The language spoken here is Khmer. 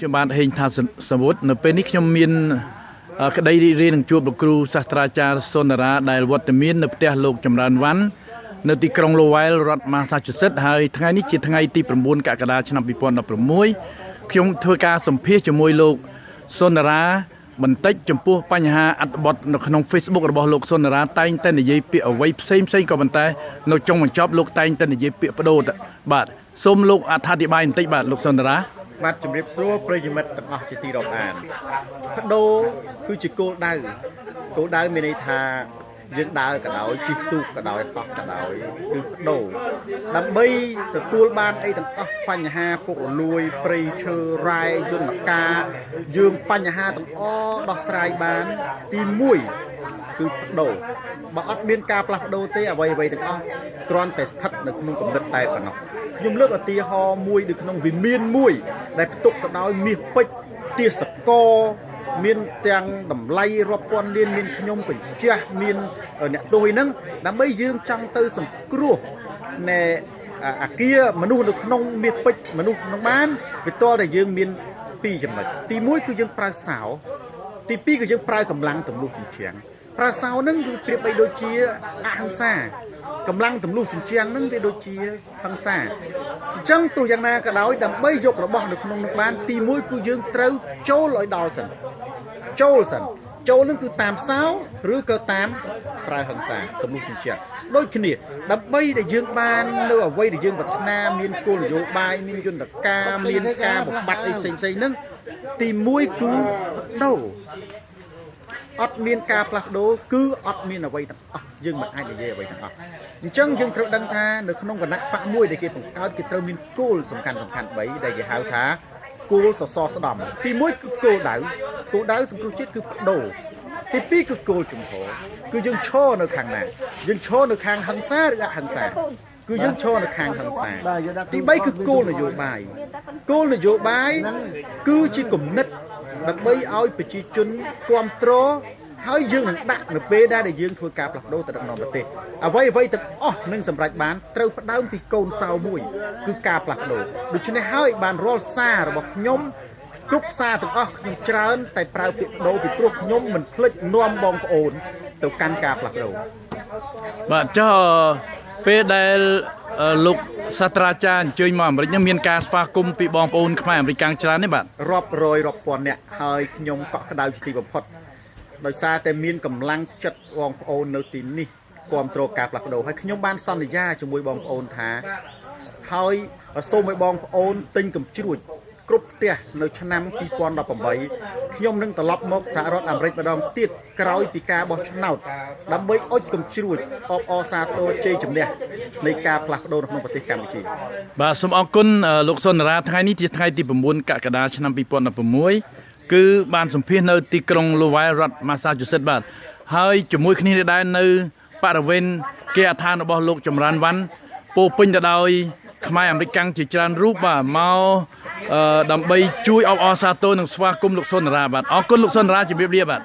ខ្ញុំបាទហេងថាសវុតនៅពេលនេះខ្ញុំមានអឺក្តីរីករាយនឹងជួបលោកគ្រូសាស្ត្រាចារ្យសុនរាដែលវត្តមាននៅផ្ទះលោកចម្រើនវ៉ាន់នៅទីក្រុង Lowell រដ្ឋ Massachusetts ហើយថ្ងៃនេះជាថ្ងៃទី9កក្កដាឆ្នាំ2016ខ្ញុំធ្វើការសម្ភាសជាមួយលោកសុនរាបន្តិចចំពោះបញ្ហាអត្ថបទនៅក្នុង Facebook របស់លោកសុនរាតែងតែនិយាយពាក្យអ្វីផ្សេងផ្សេងក៏ប៉ុន្តែនៅចុងបញ្ចប់លោកតែងតែនិយាយពាក្យបដូរបាទសូមលោកអត្ថាធិប្បាយបន្តិចបាទលោកសុនរា បាទជំរាបសួរប្រិយមិត្តទាំងអស់ជាទីរាប់អានបដូរគឺជាគោលដៅគោលដៅមានន័យថាយើងដើរក៏ដោយជិះទូកក៏ដោយហោះក៏ដោយគឺបដូរដើម្បីទទួលបានអីទាំងអស់បញ្ហាពុករលួយព្រៃឈើរ៉ែយន្តការយើងបញ្ហាទាំងអស់ដោះស្រាយបានទី1គឺបដូរបើអត់មានការផ្លាស់ប្ដូរទេអ្វីអ្វីទាំងអស់គ្រាន់តែស្ថិតនៅក្នុងគំនិតតែប៉ុណ្ណោះខ្ញុំលើកឧទាហរណ៍មួយនៅក្នុងវិមានមួយ ដែលផ្ទុកទៅដោយមាសពេជ្រទាសកមានទាំងតម្លៃរាប់ពាន់លានមានខ្ញុំកញ្ជះមានអ្នកទោសអីហ្នឹងដើម្បីយើងចង់ទៅសង្គ្រោះណែអាគារមនុស្សនៅក្នុងមាសពេជ្រមនុស្សក្នុងបានវាតលតែយើងមានពីរចំណុចទី1គឺយើងប្រើសោទី2គឺយើងប្រើកម្លាំងទម្លុះជញ្ជាំងប្រើសោហ្នឹងគឺប្រៀបបីដូចជាអហិង្សាកម្លាំងទម្លុះជញ្ជាំងហ្នឹងវាដូចជាហិង្សាអញ្ចឹងទោះយ៉ាងណាក៏ដោយដើម្បីយករបស់នៅក្នុងនោះបានទី1គឺយើងត្រូវចូលឲ្យដល់សិនចូលសិនចូលនឹងគឺតាមសោឬក៏តាមប្រើហិង្សាទម្លុះជញ្ជាំងដូចគ្នាដើម្បីដែលយើងបាននៅអ្វីដែលយើងប្រាថ្នាមានគោលនយោបាយមានយន្តការមានការបំបត្តិអីផ្សេងផ្សេងហ្នឹងទី1គឺបដូរអត់មានការផ្លាស់ប្ដូរគឺអត់មានអ្វីទាំងអស់យើងមិនអាចនិយាយអ្វីទាំងអស់អញ្ចឹងយើងត្រូវដឹងថានៅក្នុងគណៈបកមួយដែលគេបង្កើតគេត្រូវមានគោលសំខាន់សំខាន់3ដែលគេហៅថាគោលសសរស្ដំទី1គឺគោលដៅគោលដៅសង្គ្រោះជាតិគឺបដូរទី2គឺគោលជំហរគឺយើងឈរនៅខាងណាយើងឈរនៅខាងហិង្សាឬអហិង្សាគឺយើងឈរនៅខាងហិង្សាទី3គឺគោលនយោបាយគោលនយោបាយគឺជាគំនិតដើម្បីឲ្យប្រជាជនគ្រប់គ្រងហើយយើងនឹងដាក់នៅពេលដែលយើងធ្វើការផ្លាស់ប្ដូរទៅដឹកនាំប្រទេសអ្វីអ្វីទាំងអស់នឹងសម្រេចបានត្រូវផ្ដើមពីកូនសោមួយគឺការផ្លាស់ប្ដូរដូច្នេះហើយបានរាល់សាររបស់ខ្ញុំគ្រប់សារទាំងអស់ខ្ញុំច្រើនតែប្រើពាក្យប្ដូរពីព្រោះខ្ញុំមិនភ្លេចនាំបងប្អូនទៅកាន់ការផ្លាស់ប្ដូរ បាទចុះពេលដែលអឺលោកសាស្ត្រាចារ្យអញ្ជើញមកអាមេរិកហ្នឹងមានការស្វាគមន៍ពីបងប្អូនខ្មែរអាមេរិកកាំងច្រើនទេបាទ រាប់រយរាប់ពាន់អ្នកហើយខ្ញុំកក់ក្ដៅជាទីបំផុតដោយសារតែមានកម្លាំងចិត្តបងប្អូននៅទីនេះគ្រប់គ្រងការផ្លាស់ប្ដូរហើយខ្ញុំបានសន្យាជាមួយបងប្អូនថាហើយសូមឲ្យបងប្អូនទិញកំជ្រួចគ្រប់ផ្ទះនៅឆ្នាំ2018ខ្ញុំនឹងត្រឡប់មកសហរដ្ឋអាមេរិកម្ដងទៀតក្រោយពីការបោះឆ្នោតដើម្បីអុជកំជ្រួចអបអរសាទរជ័យជំនះនៃការផ្លាស់ប្ដូរនៅក្នុងប្រទេសកម្ពុជា បាទសូមអរគុណអឺលោកសុនរាថ្ងៃនេះជាថ្ងៃទី9កក្កដាឆ្នាំ2016គឺបានសម្ភាសនៅទីក្រុង Lowell រដ្ឋ Massachusetts បាទហើយជាមួយគ្នានេះដែរនៅបរិវេណគេហដ្ឋានរបស់លោកចម្រើនវ៉ាន់ពោរពេញទៅដោយខ្មែរអាមេរិកកាំងជាច្រើនរូបបាទមកអឺដើម្បីជួយអបអរសាទរនិងស្វាគមន៍លោកសុនរាបាទអរគុណលោកសុនរាជំរាបលាបាទ។